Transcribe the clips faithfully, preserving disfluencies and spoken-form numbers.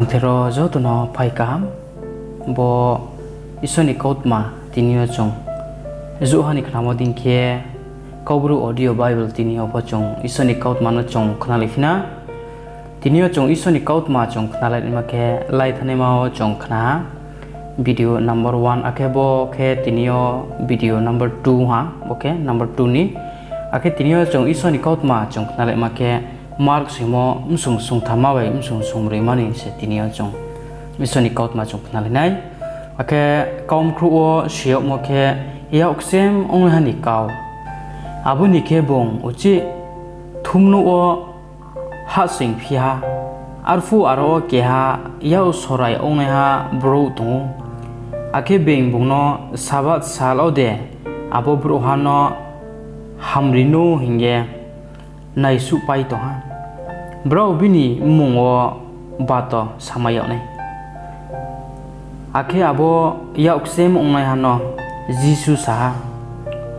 Thero joto no phai kaham. Bo Isor ni kautma tini yo chung jouhha ni khnamo dei khe, Kaubru Audio Bible tini yo pho chung Isor ni kautma no chung khnalai phi na. Tini yo chung Isor ni kautma chung khnalai naima khe, lai thanaima wo chung khna ha video number one, akhe bo khe tini yo video number two ha, bo khe number two ni. Akhe tini yo chung Isor ni kautma chung khnalaima khe, Mark soimo bsung sungthamma bai bsung sungbroima ni se tini yo chung Isor ni kautma chung khnalai nai. Akhe kaumkhrouh wo soi yagmo khe, Yak ksem ongnaiha ni kau. Abo ni khe bung uchih thumnouh wo hahsoingphi ha. Arphuh aro wo keha yak sorai ongnaiha brouh tong ou. Akhe being bung no Sabath sal wo de abo brouhha no hamri nu hing ye naisuhpai tong ha. Brao bini mmung wo bato samai yag nai. Akhe abo yak ksem ongnaiha no Jisu sa ha,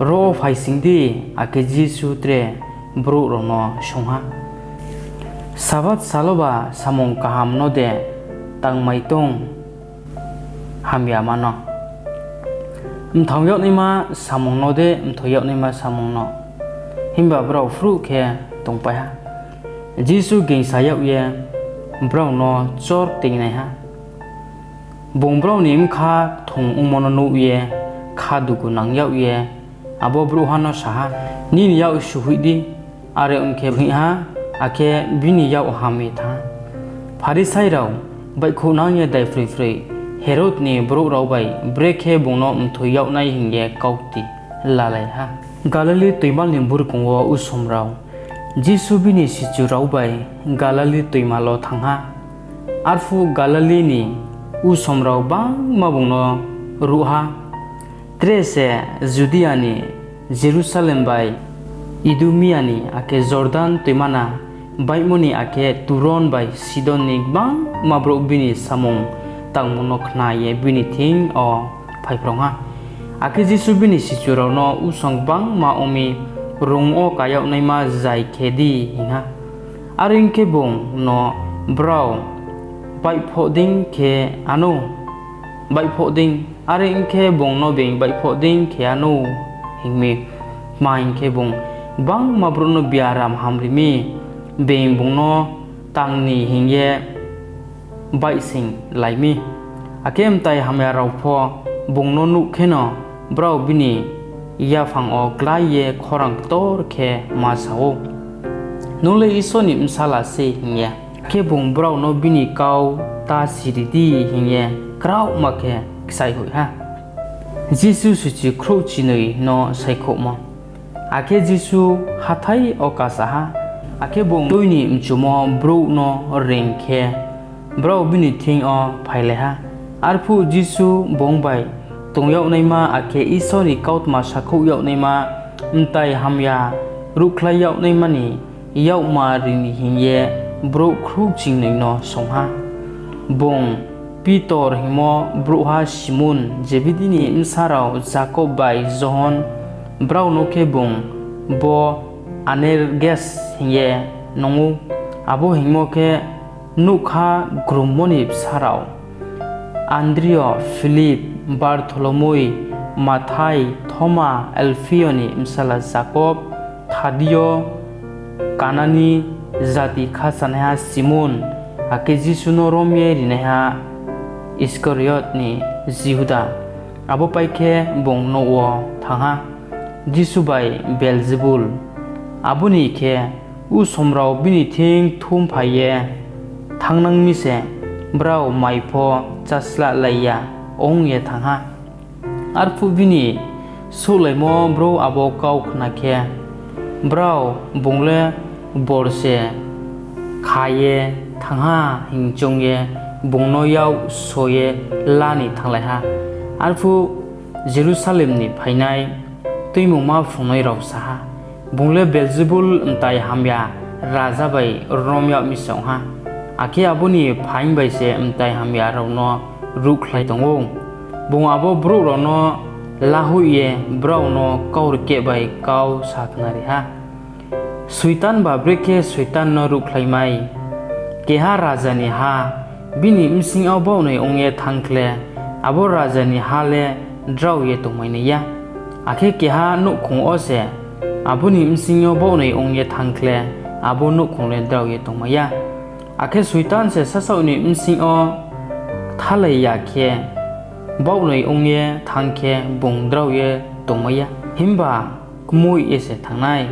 Ro wo phaising di. Akhe Jisu tre brouh rao no swunng ha, Sabath sal woba samung kaham no de tangmai tong hamyama no? Mthang yag naima samung no de mthoi yag naima samung no? Himba brao phruh khe tongpai ha. Jisu gingsa yag ye brao no chorktingnai ha. Bung brao ni bkha kthung ongmo no nuh ye khadugunang yag ye abo brouhha no sa ha, Nini yak suhoih di. Are ong khe hoih ha, akhe bini yak ham ye thanng ha. Pharisai rao baihkhouhnang ye daiphroiphroi Herod ni brouh rao bai brekhe bung no mthoi yag nai hing ye kaukti lalai ha. Galili Toimall ni Burkong wo Usom rao. Jisu bini sichu rao bai Galili toimall wo thanng ha. Arphuh Galili ni usom rao gbangma bung no ruh ha. Tre se Judia ni, Jerusalem bai Idumia ni, akhe Jordan toimana baihmo ni, akhe Turon bai Sidon ni gbangma brouh bini samung tangmo no khna ye bini thing yo phaiphrung ha. Akhe Jisu bini sichu rao no, Usom gbangma ong mi, rung wo ka yag naima zai khe di, hing ha. Are ong khe bung no brao, Baihphoh dei khe ano, baihphoh dei, are ong khe bung no being baihphoh dei khe ano, hing mi. Tma hing khe, bung gbangma brouh no biaram hamri mi, being bung no tang ni hing ye baihsoinglai mi. Akhe mtai hamya rao pho bung no nuh kheno, brao bini yaphang wo klái ye khorang ktor khe ma sa ou, Nung le Isor ni Bsala sei, hing ye. Akhe bung brao no bini kau ta siri di hing ye kraohma khe kchaih hoih ha. Jisu Sichu Khrouhchingnoi no Saikhouhmo. Akhe Jisu hathái yo kasa ha, akhe bung tui ni mchumo brouh no reing khe, brao bini thing yo phailai ha. Arphuh Jisu bung bai tong yag naima, akhe Isor ni kautma sakhouh yag naima, mtai hamya ruhkhlai yag naima ni yakmar ri ni hing ye brouh khrouhchingnoi no swunng ha. Bung Pitor hingmo brouhha Simon, Zebedi ni bsa rao Jakob bai Johon, brao no khe bung Bo Anerges hing ye nung ou. Abo hingmo khe nougkha grummo ni bsa rao Andrio, Philip, Bartholomoi, Mathai, Thoma, Alphio ni bsala Jakob, Thadio, Kanani jati khasanaiha Simon, akhe Jisu no rom ye rinaiha Iskariot ni Jihuda. Abo pai khe bung nouh wo thanng ha, Jisu bai Belzebul. Abo ni khe usom rao bini thing thumphai ye thanngnang mi se, brao mai pho cháslálai ya ong ye thanng ha. Arphuh bini souhlaimo brouh abo kau khna khe, brao bung le bor se kha ye thanng ha hing choung ye bung no yak so ye la ni thannglai ha. Arphuh Jerusalem ni phainai Tuimungma phrungnoi rao sa ha, Bung le Belzebul mtai hamya raja bai rom yag mi se ong ha, akhe abo ni phaing bai se mtai hamya rao no ruhkhlai tong ou. Bung abo brouh rao no lahoih ye brao no kaurkeh bai kau sakhnari ha. Soitanba brekhe Soitan no ruhkhlaimai? Keha raja ni ha Bini bsing yo baohnoi ong ye thanng khle, abo raja ni ha le drao ye tongmai nai ya. Akhe keha nouhkhong wo se abo ni bsing yo baohnoi ong ye thanng khle, abo nouhkhong le drao ye tongmai ya. Akhe Soitan se sasaoh ni bsing yo kthalai ya khe, baohnoi ong ye thanng khe, bung drao ye tongmai ya, himba kmoih ye se thanng nai.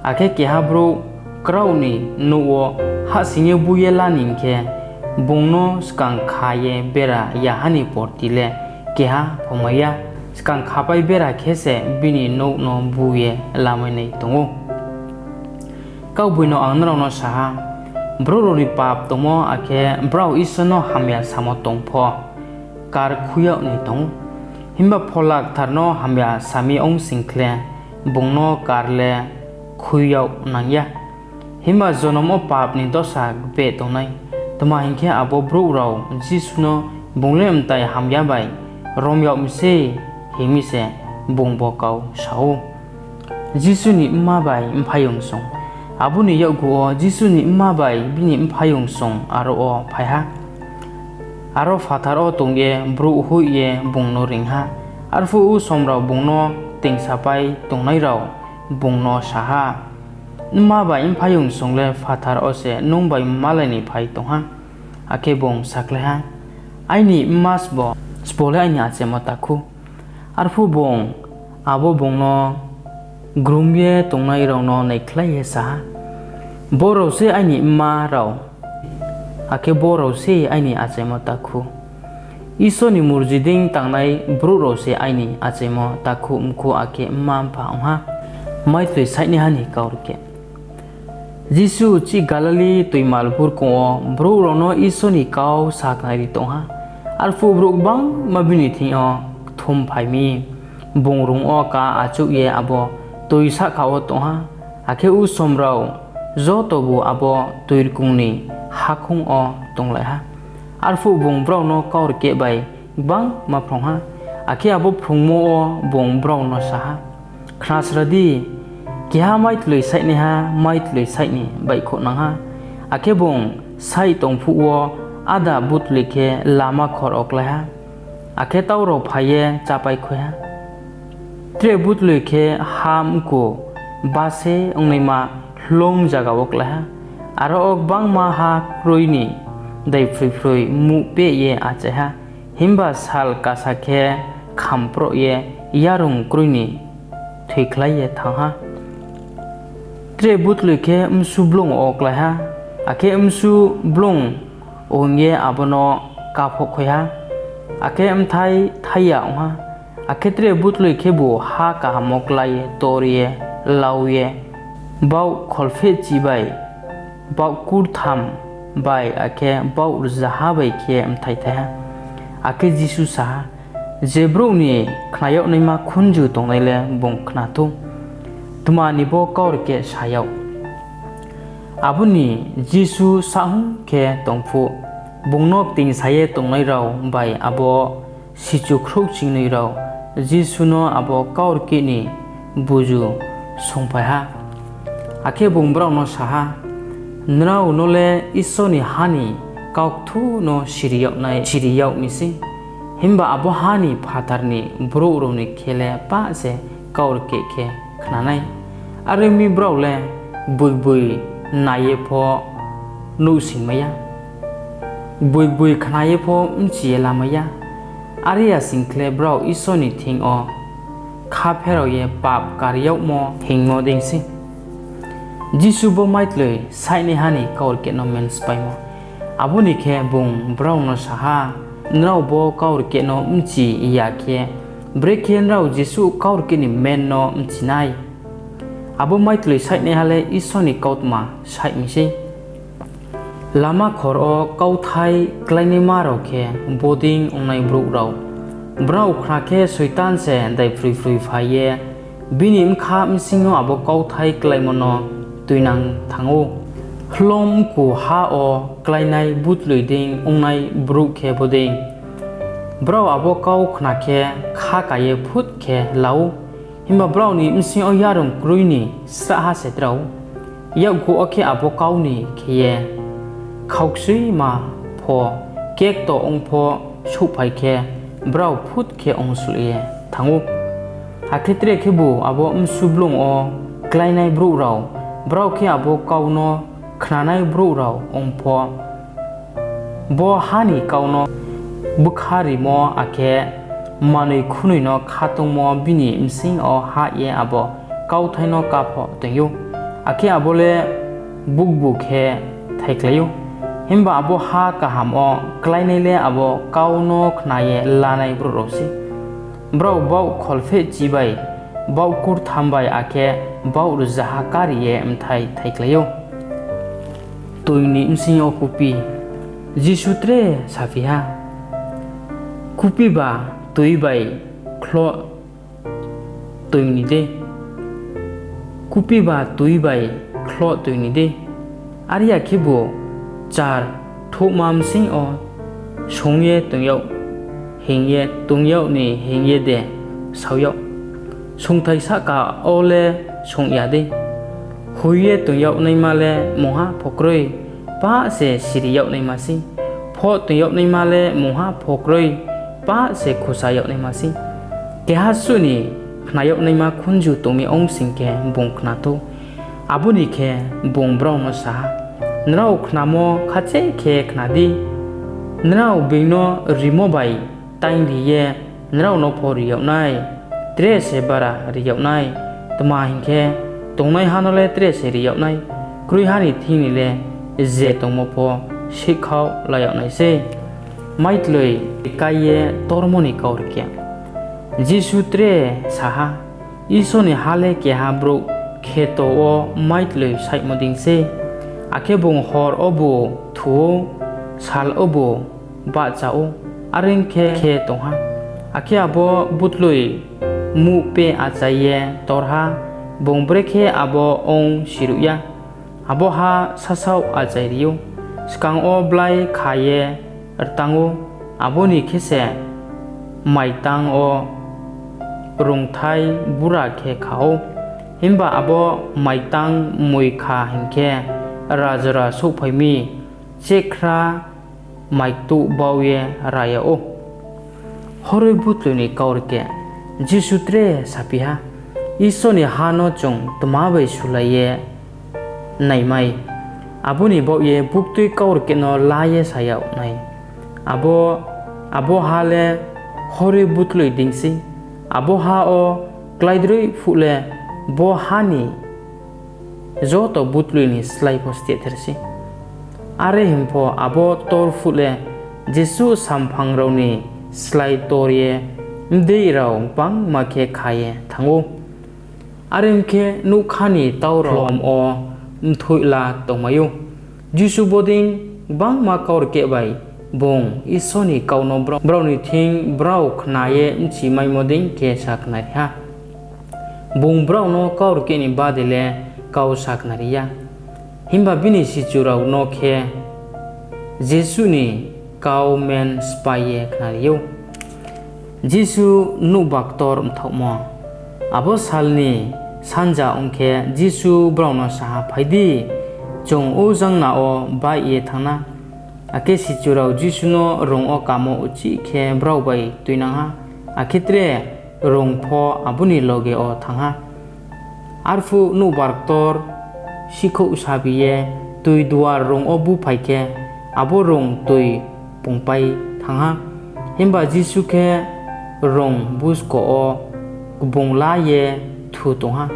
Akhe keha brouh kraoh ni nouh wo hahsoing ye bú ye la ni khe, bung no skang kha ye bera ya ha ni porti le keha phomai ya; skang khapai bera khe se bini nouh no bú ye lamai nai tong ou. Kaugboino ang nrao no sa ha, brouh rao ni pap tongmo, akhe brao Isor no hamya samo tong pho, kar khui yag ni tong ou. Himba Phola Kthar no hamya sa mi ong sing khle, bung no kar le khui yag nang ya. Himba jonom wo pap ni dosa gbeh tong nai. Tma hing khe, abo brouh rao Jisu no, Bung le mtai hamya bai rom yag mi sei, hing mi se bung bo kau sa ou. Jisu ni Mma bai Mphaiyong Song Abo ni yakgu wo Jisu ni mma bai bini mphaiyong song aro wo phai ha. Aro phathar wo tong ye brouh hoih ye bung no reing ha. Arphuh usom rao bung no ktingsapai tongnai rao bung no sa ha, Mma bai mphaiyong song le phathar wo se nung bai malai ni phai tong ha. Akhe bung sakhlai ha, Aini mma sbo, sbo le aini achaimo takhu. Arphuh bung abo bung no grum ye tongnai rao no naikhlai ye sa ha, Bo rao sei aini mma rao, akhe bo rao sei aini achaimo takhu. Isor ni murji dei tangnai brouh rao se aini achaimo takhu-mkhu akhe mma-mpha ong ha. Maitloi Saihnaiha ni Kaurkeh Jisu uchih Galili toimall burkong wo brouh rao no Isor ni kau sakhnari tong ha. Arphuh brouh gbangma bini thing yo kthumphai mi, bung rung wo ka achouh ye abo toi sahka wo tong ha. Akhe usom rao jotobu abo toirkong ni hakhoung wo tonglai ha. Arphuh bung brao no kaurkeh bai gbangma phrung ha. Akhe abo phrungmo wo bung brao no sa ha, Khnasra di, keha maitloi saihnaiha maitloi saih ni baihkhouhnang ha. Akhe bung saih tong phuh wo áda butloi khe lama khor wo klái ha, akhe tau rao phai ye chápai khui ha. Tre butloi khe ha mku bá se ongnaima hloung zaga wo klái ha. Aro wo gbangma ha kroi ni daiphroi-phroi muh peh ye achai ha. Himba sal kasa khe khamproh ye yarung kroi ni thoikhlai ye thanng ha. Tre butloi khe bsu blung wo klái ha, akhe bsu blung ong ye abo no kaphohkhoi ha, akhe bthai thai ya ong ha. Akhe tre butloi khebu ha kaham wo klái ye tor ye lau ye baoh kholphehchi bai, baoh kurtham bai, akhe baoh rzaha bai khe bthai thai ha. Akhe Jisu sa ha, Je brouh ni khna yag naima khunju tongnai le bung khna thou, tma ni bo kaurkeh sa yag. Abo ni Jisu saohhung khe tong phuh, bung no ktingsa ye tongnai rao bai abo sichu khrouhchingnoi rao Jisu no abo kaurkeh ni buzu swunngphai ha. Akhe bung brao no sa ha, Nrao no le Isor ni ha ni kaukthu no siri yag mi sei, himba abo ha ni phathar ni brouh rao ni khe le pah se kaurkeh khe khna nai. Are ong mi, brao le gboigboi nai ye pho nuhsoingmai ya, gboigboi khna ye pho bchi ye lamai ya. Are ya sing khle, brao Isor ni thing yo khapherao ye pap kar yagmo hingmo dei sei. Jisu Bo Maitloi Saihnaiha ni Kaurkeh no Men Spháimo Abo ni khe bung brao no sa ha, Nrao bo kaurkeh no bchi ya khe, brekhe nrao jesuh kaurkeh ni men no bchi nai? Abo maitloi saihnaiha le Isor ni kautma saih mi sei. Lama khor wo kauthai kláinaima rao khe bodei ongnai brouh rao. Brao khna khe, Soitan se daiphroi-phroi phai ye bini bkha bsing yo abo kauthai kláimo no tuinang thanng ou. Hloung mku ha wo kláinai butloi dei ongnai brouh khe bodei: brao abo kau khna khe, khaka ye phut khe la ou, himba brao ni bsing yo yarung kroi ni srahha se drao ou. Yakgu wo khe abo kau ni khe ye khaukchuima pho kekto ong pho souhphai khe, brao phut khe ongsloh ye thanng ou. Akhe tre khebu abo bsuh blung wo kláinai brouh rao, brao khe abo kau no khnanai brouh rao ong pho, bo ha ni kau no bkha rimo akhe manoi khunoi no khatungmo bini bsing yo hah ye abo kauthai no káphoh toing ou, akhe abo le bukbu khe thaikhlai ou. Himba abo ha kaham wo kláinai le abo kau no khna ye lanai brouh rao sei. Brao baoh kholphehchi bai, baoh kurtham bai akhe baoh rzaha kári ye bthai thaikhlai ou. Toing ni bsing yo kupi. Jisu tre saphi ha, Kupiba toi bai khloh toing ni dei? Kupiba toi bai khloh toing ni dei? Are ya khebu kchar thouhma bsing yo song ye toing yag ni hing ye de sao yag? Songthai sahka wo le song ya dei? Hoih ye toing yag naima le mungha pho kroi, pah se siri yag naima sei. Phoh toing yag naima le mungha pho kroi, pah se khusa yag naima sei. Keha suh ni khna yag naima khunju tong mi ong sing khe bung khna thou. Abo ni khe bung brao no sa ha, Nrao khnamo khasaih khe khna di. Nrao being no rimo bai taingri ye nrao no pho ri yag nai, tre se bára ri yag nai. Tma hing khe, tongnaiha no le tre se ri yag nai, kroiha ni thing ni le je tongmo pho seihkhaoh la yag nai sei. Maitloi kái ye tormo ni kaurkeh. Jisu tre sa ha, Isor ni ha le keha brouh kheto wo maitloi saihmo dei sei. Akhe bung hor wobu thu ou, sal wobu bahcha ou, are khe khe tong ha. Akhe abo butloi muh peh achai ye tor ha, bung brekhe abo ong siruh ya. Abo ha sasaoh achai ri ou, skang wo blái kha ye rtang ou, abo ni khe se maitang wo rungthai bura khe kha ou. Himba abo maitang moing kha hing khe, rajora souhphai mi chehkhra maiktuh bau ye ra yag ou. Horoi butloi ni kaurkeh. Jisu tre saphi ha, Isor ni ha no chung tma bai sulai ye naimai? Abo ni baoh ye buktui kaurkeh no la ye sa yag nai. Abo, abo ha le horoi butloi dei sei. Abo ha wo kláidroih phuh le bo ha ni joto butloi ni slái pho stehther sei. Are hing pho abo tor phuh le jesuh samphang rao ni slái tor ye bdeih rao gbangma khe kha ye thanng ou. Are ong khe, nougkha ni tau rao lom wo mthoih la tongmai ou. Jisu bodei gbangma kaurkeh bai bung Isor ni kau no brao ni thing brao khna ye bchimaimo dei khe sakhnari ha. Bung brao no kaurkeh ni bade le kau sakhnari ya, himba bini sichu rao no khe jesuh ni kau men sphái ye khnari ou. Jisu Nouhbar Ktor Mthaohmo. Abo sal ni sanja ong khe, Jisu brao no sa ha, Phai di, chung ujangna wo baih ye thanng na. Akhe sichu rao Jisu no rung wo kamo uchih khe brao bai tuinang ha, akhe tre rung pho abo ni loge wo thanng ha. Arphuh nouhbar ktor sihkhouhsabi ye toi duar rung wo búphai khe, abo rung toi pungpai thanng ha. Himba Jisu khe rung buskouh wo kbung la ye thu tong ha.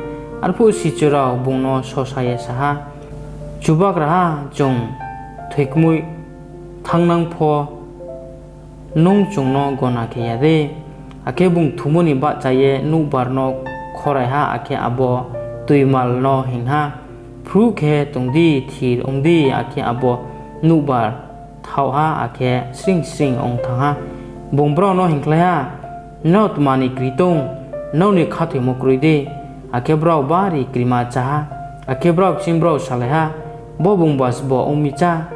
Arphuh sichu rao bung no sosa ye sa ha, Chubagraha, chung thoikmoih thanngnang pho nung chung no gona khe ya de? Akhe bung thumo ni bahcha ye nouhbar no khorai ha, akhe abo toimall no hing ha, Phruh khe tong di, thir ong di. Akhe abo nouhbar thaoh ha, akhe sring sring ong thanng ha. Bung brao no hingkhlai ha, Nrao tma ni kri tong? Nrao ni khathoimo kroi de? Akhe brao bari krima chá ha. Akhe brao kching brao salai ha, Bo bungba sbo ong mi chá?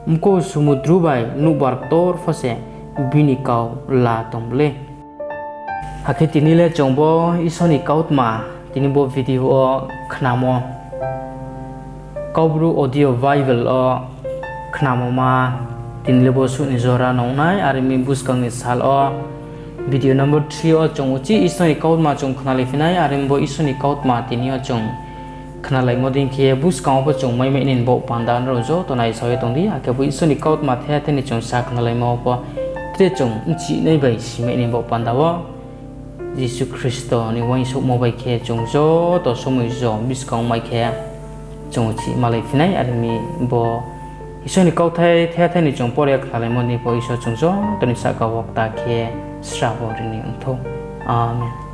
Mkhu sumudru bai nouhbar ktor pho se bini kau la tong le. Akhe tini le chung bo Isor ni kautma, tini bo video wo khnamo, Kaubru audio Bible wo khnamo ma Tini le bo suh ni jora nung nai, are ong mi buskang ni sal wo video number three wo chung uchih Isor ni kautma chung khnalaiphi nai, are ong mi bo Isor ni kautma tini yo chung khnalaimo dei khe buskang wo pho chung maimai nai ni baoh panda nrao joto naisao ye tong di, akhe bo Isor ni kautma thethai ni chung sa khnalaimo wo pho tre chung bchinai bai simai nai ni baoh panda wo Jisu Khristo ni uaingsouhmo bai khe chung joto somoi jo buskang mai khe chung uchih malaiphi nai, are ong mi bo Isor ni kauthai thethai ni chung pore khnalaimo ni pho Isor chung joto ni sahka wo kta khe srabo ri ni ong thou. Amen.